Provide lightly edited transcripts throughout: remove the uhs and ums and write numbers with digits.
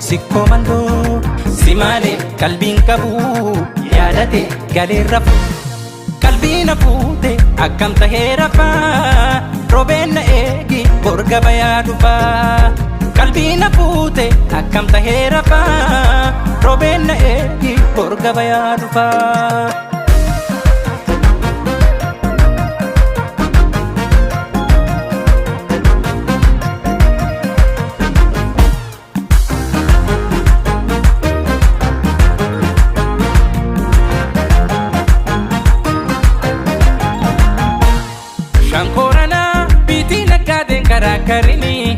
Sikkoo mandoo si malee qalbiin qabu yaadate galee rafu. Qalbii na fuute akkam tahee rafaa, roobeen na eegi borga bayaa dhufaa. Qalbii na fuute akkam tahee rafaa, roobeen na eegi borga bayaa dhufaa. Shankooranaa biitii naggaadeen karaa karinii.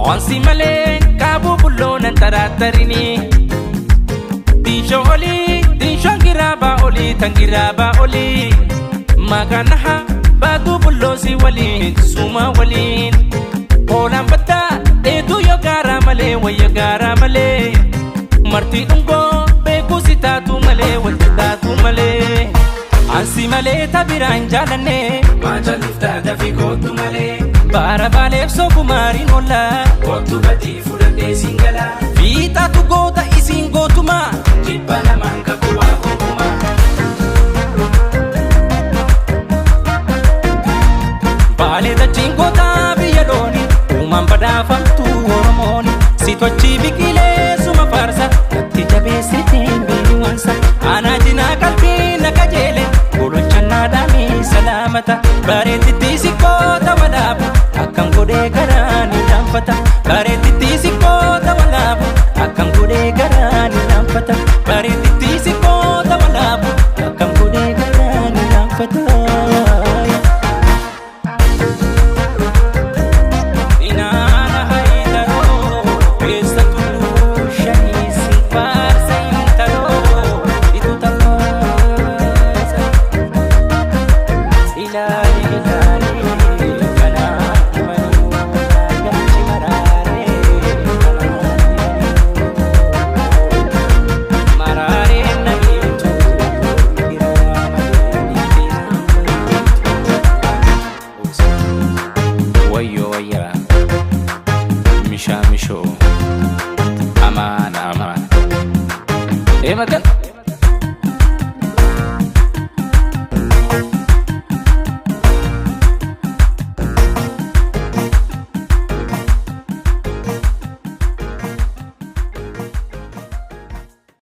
Onsi malee kaabuu bulloonan taraattarinii. Diinshoo olii diinshoon giraabaa olii tan giraabaa olii. Maqaan baatuu bulloosii waliin suumaa waliin. Hoolaan baddaa dheeduu yoo gaaraa malee wayya gaaraa malee. Martii dhungoo beekuu si taatu malee walitti taatu malee. Ansi malee tabiraan jaalanne. Maachaliftaa dafii kootu malee. Baara baaleef soofumaariin oollaa. Kootu batii fudhadhee siin galaa. Fiixaatu goota isiin gootumaa. Jibba lamaan kakuu waa gootumaa. Baalee dachiin gootaa biyya looni. Uumaan badhaafamtu Oromooni. Sitochii biqilee suma faarsa. Natti jabeessitiin biiwansa. Aanaa jinaa qalbii na qajeele. Gololchannaa dhaamii salaamata. Bareedditti sikkoota walaabu. Akkam godhee garaa ni laanfata. Bareedditti sikkoota walaabu. Akkam godhee garaa ni laanfata. Bareedditti sikkoota walaabu. Akkam godhee garaa ni laanfata. Inaana hayitaroo keessa tulluu shanii si faarsa intaloo itu tafaasa. Ilaali ilaali kanaa himanii galchi maraaree kanaa himanii maraaree namiitu giraa malee. Wayyoo wayyaa mishaa mishoo amaana amaana. Ee magan.